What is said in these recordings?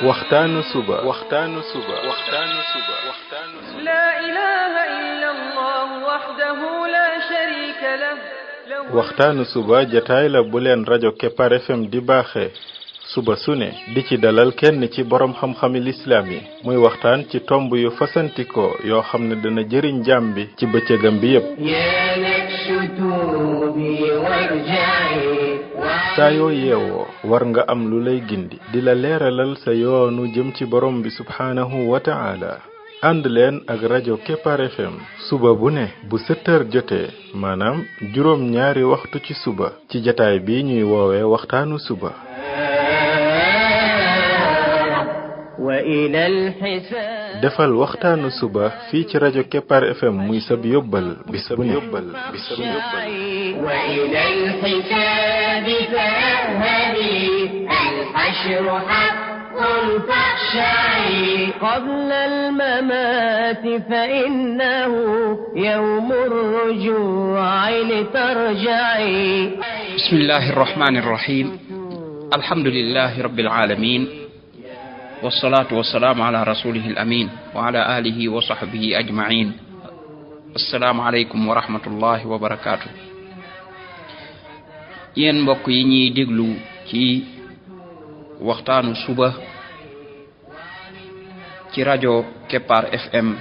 waxtaanu suba لا إله إلا الله وحده لا شريك له waxtaanu suba jataay la bu leen rajo Kepar FM di baaxee suba su ne di ci dalal kenn ci borom xam-xami lislaam yi muy waxtaan ci tomb yu fasantikoo yoo xam ne dana jëriñ jaam bi ci bëccëgam bi yépp saa yoo yeewoo war nga am lu lay gindi di la leeralal sa yoonu jëm ci borom bi subhaanahu wa ta'ala ànd leen ak rajo Kepar FM suba bu ne bu 7h jotee maanaam juróom ñaari waxtu ci suba ci jataay bi ñuy woowee waxtaanu suba defal waxtaanu suba fii ci rajo Kepar FM muy sab yóbbal bis bu ne وإلى الحساب فاذهبي الحشر حق فاخشعي قبل الممات فإنه يوم الرجوع لترجعي بسم الله الرحمن الرحيم الحمد لله رب العالمين والصلاة والسلام على رسوله الأمين وعلى آله وصحبه أجمعين السلام عليكم ورحمة الله وبركاته yéen mbokk yi ñuy déglu ci waxtaanu suba ci rajo Kepar FM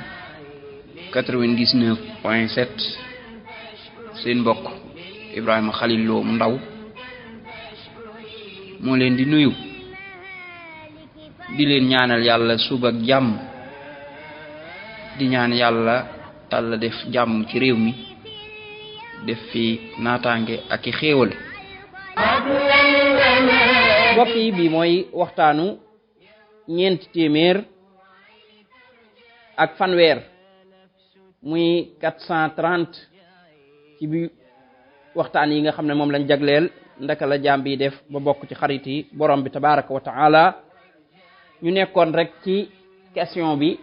99.7 seen mbokk Ibrahima Khalil Lo mu ndaw moo leen di nuyu di leen ñaanal yàlla suba ak jàmm di ñaan yàlla def jàmm ci réew mi def fi naataange ak i xéewal mbokk yi bi mooy waxtaanu ñeenti téeméer ak fanweer muy 430 ci bi waxtaan yi nga xam ne moom lañ jagleel ndaka la jaam bi def ba bokk ci xarit yi borom bi tabaraka wa taala ñu nekkoon rek ci question bi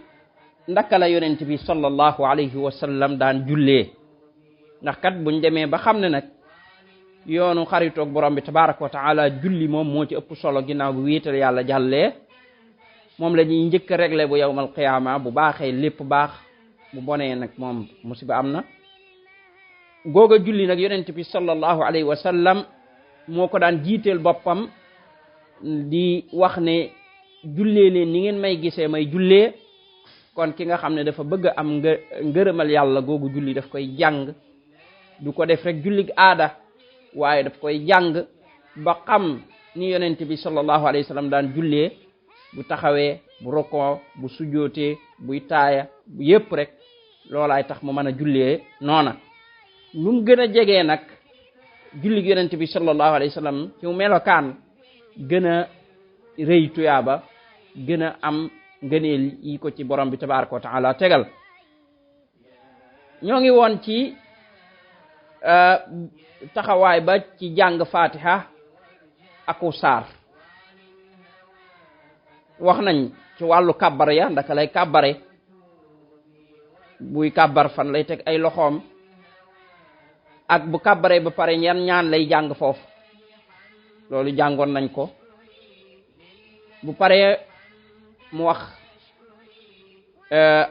ndaka la yonent bi sallallahu alayhi wa sallam daan jullee ndax kat buñ demee ba xam ne nag yoonu xaritoog borom bi tabaraka wa taala julli moom moo ci ëpp solo ginnaaw bu wéetal yàlla jàllee moom la ñuy njëkk a régler bu yawmal qiyaama bu baaxee lépp baax bu bonee nag moom musiba am na googa julli nag yonent bi sallallahu alayhi wa sallam moo ko daan jiiteel boppam di wax ne jullee leen ni ngeen may gisee may jullee kon ki nga xam ne dafa bëgg a am ngërëmal yàlla googu julli daf koy jàng du ko def rek jullig aada waaye daf koy jàng ba xam ni yonent bi sallallahu alayhi wa sallam daan jullee bu taxawee bu rokoo bu sujjootee buy taaya bu yépp rek loolaay tax mu mën a jullee noona lu mu gën a jegee nag jullig yonent bi sallallahu alayhi wa sallam ci melokaan gën a rëy tuyaaba gën a am ngëneel yi ko ci borom bi tabaraka wa taala tegal ñoo ngi woon ci taxawaay ba ci jàng fatiha aku saar wax nañ ci wàllu kàbbar ya ndaka lay kàbbare buy kàbbar fan lay teg ay loxoom ak bu kàbbare ba pare ñaan lay jàng foofu loolu jàngoon nañ ko bu pare mu wax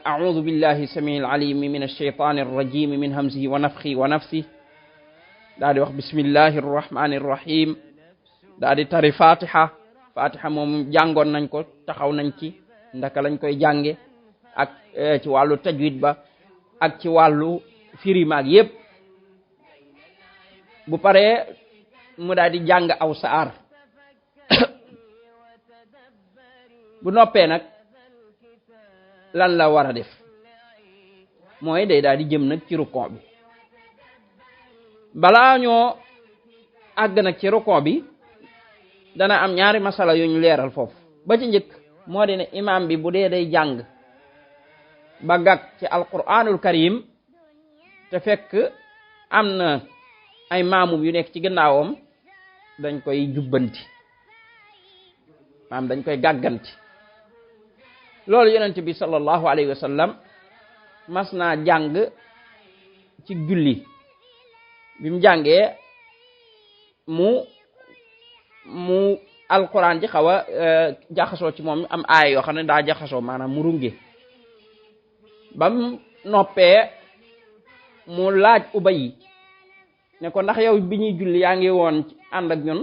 a'udhu billahi samil alim min ash-shaytanir rajim min hamzihi wa nafthihi wa nafsihi daal di wax bismillahir rahmanir rahim daal di tari fatiha moom jàngoon nañ ko taxaw nañ ci ndaka lañ koy jànge ak ci wàllu tajwid ba ak ci wàllu firi maag yépp bu pare mu daal di jàng aw saar bu noppee nag lan la war a def mooy day daal di jëm nag ci rukon bi balaa ñoo àgg nag ci rukon bi dana am ñaari masala yu ñu leeral foofu ba ci njëkk moo di ne imam bi bu dee day jàng ba gàgg ci alquranul karim te fekk am na ay maamum yu nekk ci gannaawam dañ koy jubbanti maam dañ koy gàgganti loolu yonent bi sallallahu alayhi wa sallam mas naa jàng ci julli bi mu jàngee mu alquran ji xaw a jaxasoo ci moom am aay yoo xam ne daa jaxasoo maanaam mu runge bam noppee mu laaj Ubay ne ko ndax yow bi ñuy julli yaa ngi woon ànd ak ñun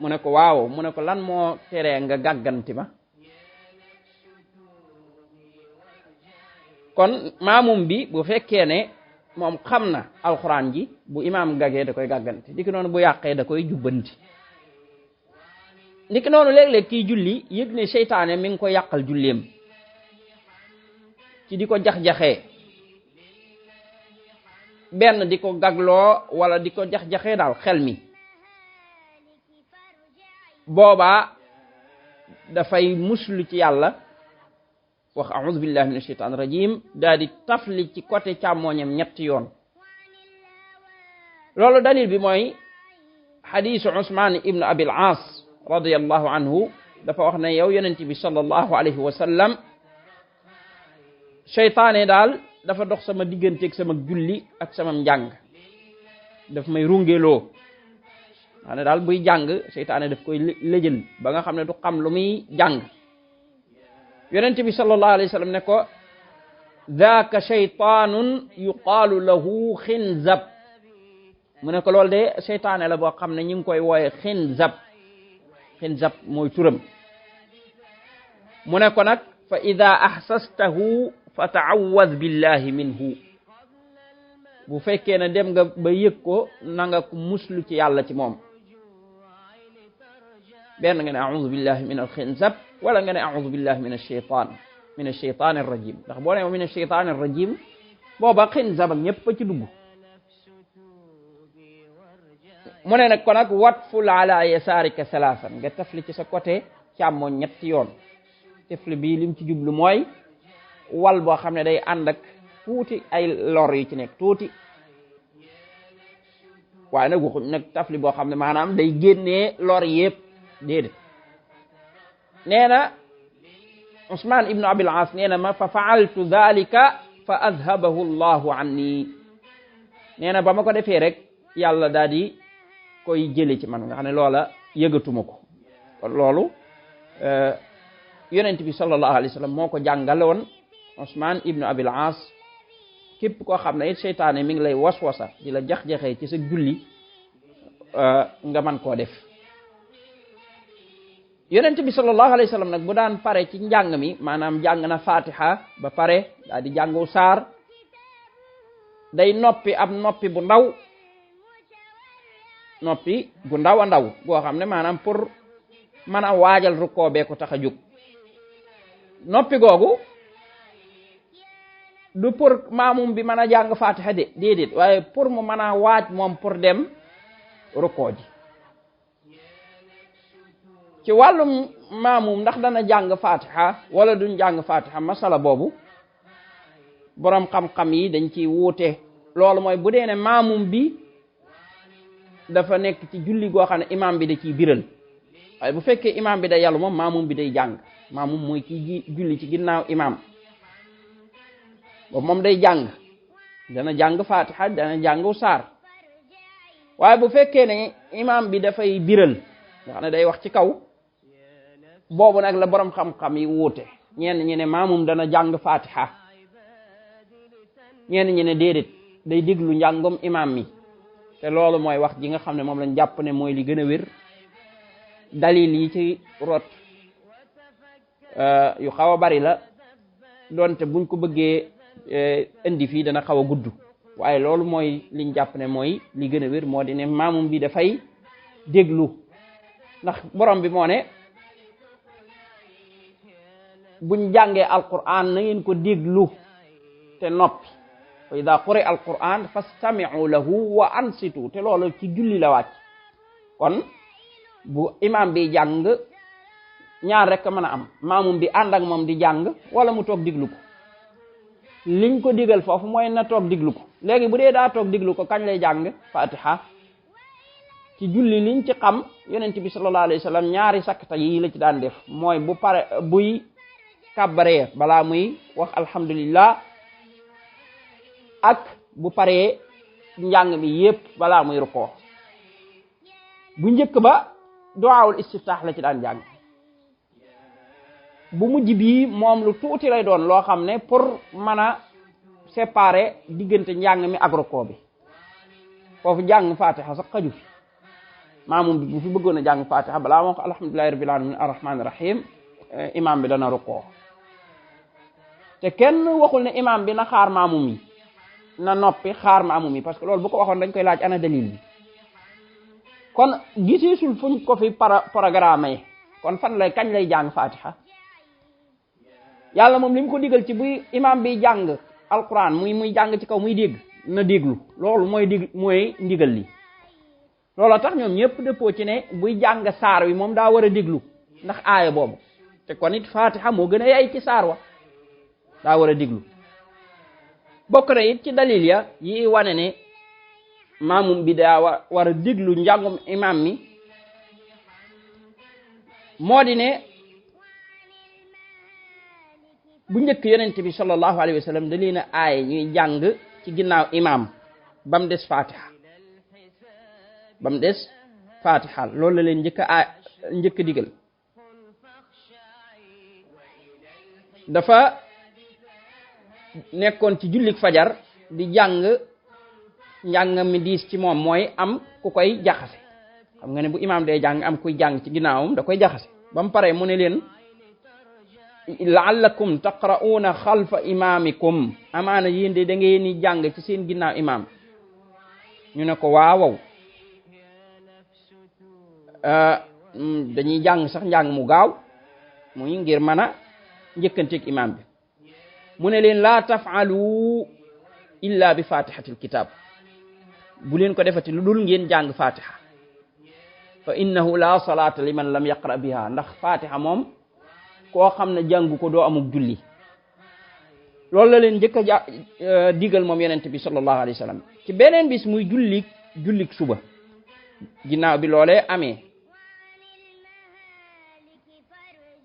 mu ne ko waaw mu ne ko lan moo teree nga gàgganti ma kon maamum bi bu fekkee ne moom xam na alxuraan ji bu imaam gagee da koy gàgganti diki noonu bu yàqee da koy jubbanti niki noonu léeg-léeg kii julli yëg ne seytaane mi ngi ko yàqal julleem ci di ko jax-jaxee benn di ko gagloo wala di ko jax-jaxee daal xel mi boobaa dafay muslu ci yàlla wax a'udhu billahi minash shaitanir rajim daal di tafli ci côté càmmooñam ñetti yoon loolu dalil bi mooy xadiisu Usmaan ibnu Abil Aas radiyallahu anhu dafa wax ne yow yonent bi sallallahu alayhi wa sallam seytaane daal dafa dox sama digganteeg sama julli ak sama njàng daf may rungeloo maanaam daal buy jàng seytaane daf koy lëjël ba nga xam ne du xam lu muy jàng yonent bi sallallahu alayhi wa sallam ne ko daaka shaytaanun yuqaalu lahu xinzab mu ne ko loolu de seytaane la boo xam ne ñu ngi koy wooye xinzab mooy turam mu ne ko nag fa ida ahsastahu fa taawaz billahi minhu bu fekkee ne dem nga ba yëg ko na nga ko muslu ci yàlla ci moom benn nga ne a'udhu billahi min al-khinzab wala nga ne a'udhu billahi min ash-shaytan ar-rajim ndax boo ne min ash-shaytan ar-rajim booba khinzab ak ñëpp ci dugg mu ne nag ko nag watful ala yasaarika salaasan nga tafli ci sa côté càmmoñ ñetti yoon tafli bii lim ci jublu mooy wal boo xam ne day ànd ak tuuti ay lor yu ci nekk tuuti waaye nag waxuñ nag tafli boo xam ne maanaam day génnee lor yëpp déedéet nee na Usmaan ibnu Abil Aas nee na ma fa faaltu dhalika fa adhabahu Allahu anni nee na ba ma ko defee rek yàlla daal di koy jële ci man nga xam ne loola yëgatuma ko kon loolu yonent bi sallallahu alayhi wa sallam moo ko jàngaloon Usmaan ibnu Abil Aas képp koo xam ne it seytaane mi ngi lay waswasa di la jax-jaxee ci sa julli nga man koo def yonent bi sallallahu alayhi wa sallam nag bu daan pare ci njàng mi maanaam jàng na fatiha ba pare daal di jàngu saar day noppi ab noppi bu ndaw a ndaw boo xam ne maanaam pour mën a waajal rukkoo bee ko tax a jóg noppi googu du pour maamum bi mën a jàng fatiha déedéet waaye pour mu mën a waaj moom pour dem rukkoo ji ci wàllum maamum ndax dana jàng fatiha wala duñ jàng fatiha masala boobu boroom xam-xam yi dañ ciy wuute loolu mooy bu dee ne maamum bi dafa nekk ci julli goo xam ne imam bi da ciy biral waaye bu fekkee imam bi day yàllu moom maamum bi day jàng maamum mooy ki julli ci ginnaaw imam boobu moom day jàng dana jàng fatiha dana jàngu saar waaye bu fekkee ne imam bi dafay biral nga xam ne day wax ci kaw boobu nag la borom xam-xam yi wuute ñenn ñi ne maamum dana jàng fatiha ñenn ñi ne déedéet day déglu njàngum imam mi te loolu mooy wax ji nga xam ne moom lañ jàpp ne mooy li gën a wér dalil yi ci rot yu xaw a bari la donte buñ ko bëggee indi fii dana xaw a gudd waaye loolu mooy liñ jàpp ne mooy li gën a wér moo di ne maamum bi dafay déglu ndax borom bi moo ne buñ jàngee alquran na ngeen ko déglu te noppi fa ida quri alquran fastami'u lahu wa ansitu te loolu ci julli la wàcc kon bu imam bi jàng ñaar rek mën a am maamum bi ànd ak moom di jàng wala mu toog diglu ko liñ ko digal foofu mooy na toog diglu ko léegi bu dee daa toog diglu ko kañ lay jàng fatiha ci julli liñ ci xam yonent bi sallallahu alayhi wa sallam ñaari sakkata yi la ci daan def mooy bu pare buy kàbbaree balaa muy wax alhamdulillah ak bu paree njàng mi yépp balaa muy rukkoo bu njëkk ba duwaawul istiftaax la ci daan jàng bu mujj bii moom lu tuuti lay doon loo xam ne pour mën a séparer diggante njàng mi ak rukoo bi foofu jàng fatiha sax xaju fi maamum bi bu fi bëggoon a jàng fatiha balaa moo ko alhamdulillahi rabbil alamin arrahmanir rahim imam bi dana rukoo te kenn waxul ne imam bi na xaar maamum yi na noppi xaar maamum yi parce que loolu bu ko waxoon dañ koy laaj ana dalil bi kon giseesul fuñ ko fi programme kon fan lay kañ lay jàng fatiha yàlla moom li mu ko digal ci buy imam bi jàng alquran muy jàng ci kaw muy dégg na déglu loolu mooy ndigal li loolu tax ñoom ñëpp dëppoo ci ne buy jàng saar wi moom daa war a déglu ndax aaya boobu te kon it fatiha moo gën a yay ci saar wa daa war a déglu bokk na it ci dalil ya yi wane ne maamum bi daa war a déglu njàngum imam mi moo di ne bu njëkk yonent bi sallallahu alayhi wa sallam da leen a aaye ñuy jàng ci ginnaaw imam ba mu des fatiha loolu la leen njëkk digal dafa nekkoon ci jullik fajar di jàng njàng mi diis ci moom mooy am ku koy jaxase xam nga ne bu imam day jàng am kuy jàng ci ginnaawam da koy jaxase ba mu paree mu ne leen la'allakum taqra'una xalfa imamikum amaana yéen de da ngeen ni jàng ci seen ginnaaw imam ñu ne ko waaw dañuy jàng sax njàng mu gaaw muy ngir mën a njëkkanteeg imam bi mu ne leen laa taf'alu illa bi fatihatil kitab bu leen ko defati lu dul ngeen jàng fatiha fa innahu la salata liman lam yaqra biha ndax fatiha moom koo xam ne jàngu ko doo amuk julli loolu la leen njëkk a digal moom yonent bi sallallahu alayhi wa sallam ci beneen bis muy jullik suba ginnaaw bi loolee amee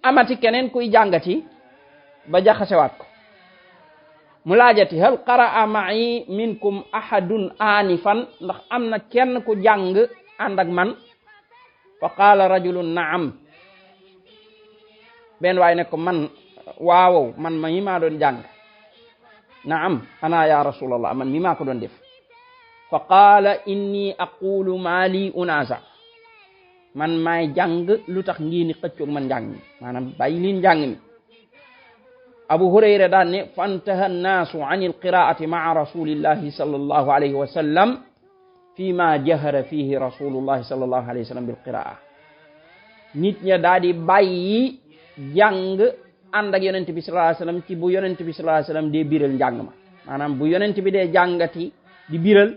amati keneen kuy jàngati ba jaxasewaat ko mu laajati hal qara'a ma'i minkum ahadun anifan ndax am na kenn ku jàng ànd ak man fa qaala rajulun na'am benn waay ne ko man waaw man ma mi maa doon jàng na'am ana ya rasulallah man mi maa ko doon def fa qaala inni aqulu ma li unaza man maay jàng lu tax ngii ni xëccoog man njàng mi maanaam bàyyi liin njàng mi abu hurayra daan ne fantaha annaasu an alqiraati maa rasulillahi sallallahu alayhi wa sallam fi ma jahara fihi rasulullahi sallallahu alayhi wa sallam bilqiraa nit ña daa di bàyyi jàng ànd ak yonent bi sallallahu alayhi wa sallam ci bu yonent bi sallallahu alayhi wa sallam dee biral njàng ma maanaam bu yonent bi dee jàngati di biral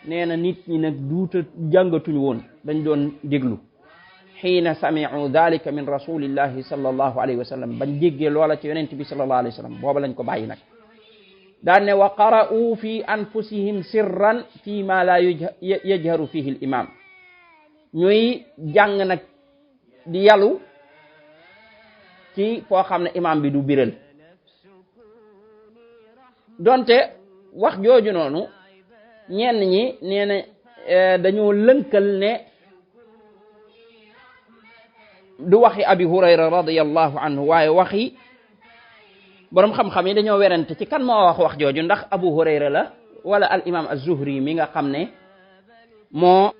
nee na nit ñi nag duuta jàngatuñu woon dañ doon déglu xiina sami'u dhalika min rasulillahi sallallahu alayhi wa sallam bañ déggee loola ci yonent bi sallallahu alayhi wa sallam booba lañ ko bàyyi nag daan ne wa qara'u fi anfusihim sirran fi ma la yajharu fihi al imam ñuy jàng nag di yalu ci foo xam ne imam bi du biral donte wax jooju noonu ñenn ñi nee na dañoo lënkal ne du waxi abi hurayra radiyallahu anhu waaye waxi borom xam-xam yi dañoo werante ci kan moo wax jooju ndax abu hurayra la wala al imam az-zuhri mi nga xam ne moo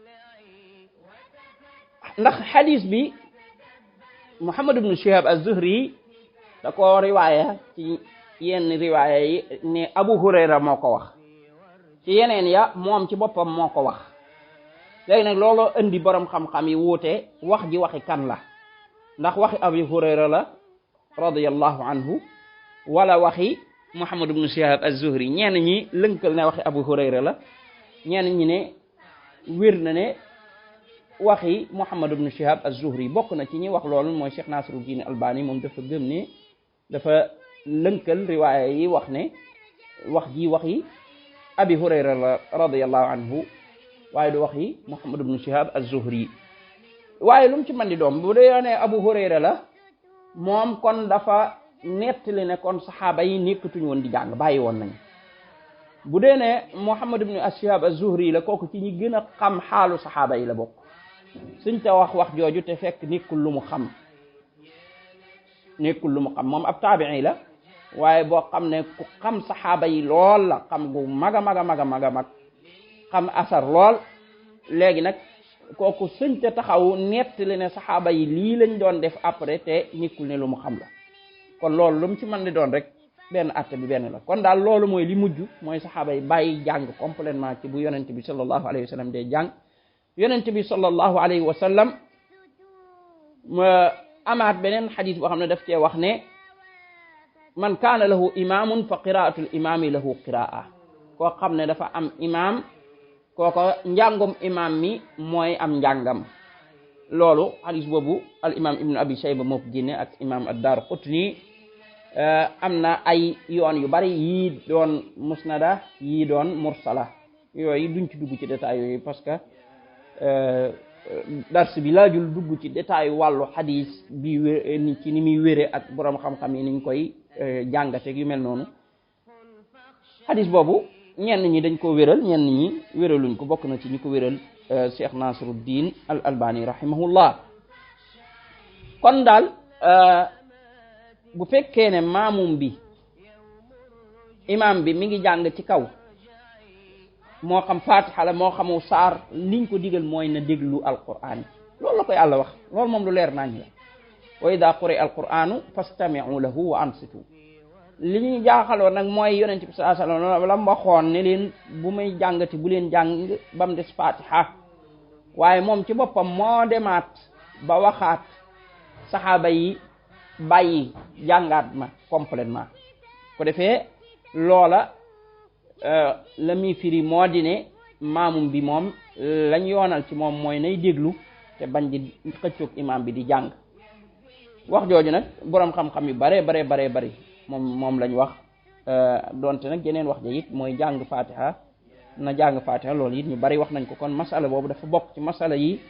ndax xadis bi muhammad ibn shihab az-zuhri da ko riwaaya ci yenn riwaaya yi ne abu hurayra moo ko wax ci yeneen ya moom ci boppam moo ko wax léegi nag looloo indi borom xam-xam yi wuute wax ji waxi kan la ndax waxi abi hurayra la radiyallahu anhu wala waxi muhammad ibn shihab az-zuhri ñenn ñi lënkal ne waxi abu hurayra la ñenn ñi ne wér na ne waxi muhammad ibn shihab az-zuhri bokk na ci ñi wax loolu mooy cheikh nasiruddin albani moom dafa gëm ne dafa lënkal riwaaya yi wax ne wax ji waxi abi hurayra la radiyallahu anhu waaye du waxi muhammad ibn shihab az-zuhri waaye lu mu ci mën di doom bu dee ne abu hurayra la moom kon dafa nettali ne kon saxaaba yi nekkatuñu woon di jàng bàyyi woon nañ bu dee ne muhammad ibn shihab az-zuhri la kooku ci ñi gën a xam xaalu saxaaba yi la bokk suñ ta wax jooju te fekk nekkul lu mu xam moom ab taabi'i la waaye boo xam ne ku xam saxaaba yi lool la xam gu mag a mag xam asar lool léegi nag kooku suñ ta taxaw nettali ne saxaaba yi lii lañ doon def après te nekkul ne lu mu xam la kon loolu lu mu ci mën di doon rek benn atte bi benn la kon daal loolu mooy li mujj mooy saxaaba yi bàyyi jàng complètement ci bu yonent bi sallallahu alayhi wa sallam dee jàng yonent bi sallallahu alayhi wa sallam ma amaat beneen xadis boo xam ne daf cee wax ne man kaana lahu imaamun fa qiraatul imaami lahu qiraa koo xam ne dafa am imaam kooko njàngum imaam mi mooy am njàngam loolu xadis boobu al imam ibnu abi shayba moo ko génne ak imam ad-Daaraqutni am na ay yoon yu bari yii doon musnada yii doon mursala yooyu duñ ci dugg ci détail yooyu parce que dars bi laajul dugg ci détail wàllu xadis bi ci ni muy wére ak borom xam-xam yi niñ koy jàngateeg yu mel noonu xadis boobu ñenn ñi dañ ko wéral ñenn ñi wéraluñ ko bokk na ci ñi ko wéral Cheikh Nasiruddin al Albani rahimahullah kon daal bu fekkee ne maamum bi imam bi mi ngi jàng ci kaw moo xam fatiha la moo xamu saar liñ ko digal mooy na déglu alquran loolu la koy Yàlla wax loolu moom lu leer nañ la wa ida quri'a alquranu fastami'u lahu wa ansitu li ñuy jaaxaloon nag mooy yonent bi sallallahu alayhi wasallam la mu waxoon ne leen bu may jàngati bu leen jàng ba mu des fatiha waaye moom ci boppam moo demaat ba waxaat saxaaba yi bàyyi jàngaat ma complètement ko defee loola la muy firi moo di ne maamum bi moom lañ yoonal ci moom mooy nay déglu te bañ di xëccoog imam bi di jàng wax jooju nag boroom xam-xam yu bare bari moom lañ wax donte nag yeneen wax ja it mooy jàng fatiha na jàng fatiha loolu it ñu bari wax nañ ko kon masala boobu dafa bokk ci masala yi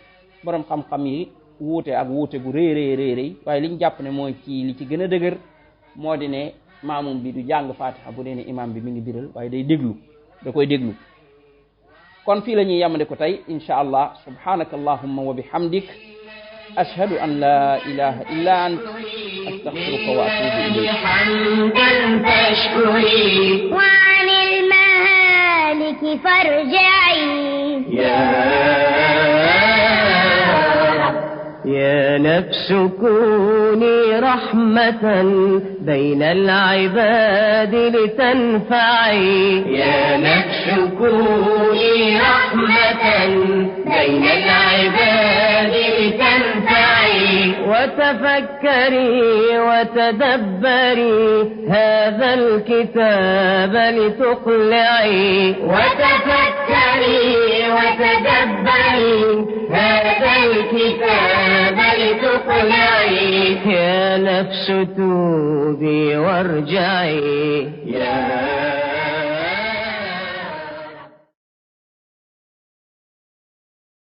boroom xam-xam yi wuute ak wuute gu rëy waaye liñ jàpp ne mooy ci li ci gën a dëgër moo di ne maamum bi du jàng fatiha bu dee ne imam bi mi ngi biral waaye day déglu da koy déglu kon fii la ñuy yamande ko tey insha allah subhanaka allahumma wa bihamdik ashhadu an la ilaha illa ant astaghfiruka wa atubu ilayk حمدا فاشكري وعن المهالك فارجعي يا نفس كوني رحمة بين العباد لتنفعي يا نفس كوني رحمة بين العباد لتنفعي وتفكري وتدبري هذا الكتاب لتقلعي وتفكري وتدبري هذا الكتاب لتقلعي يا نفس توبي وارجعي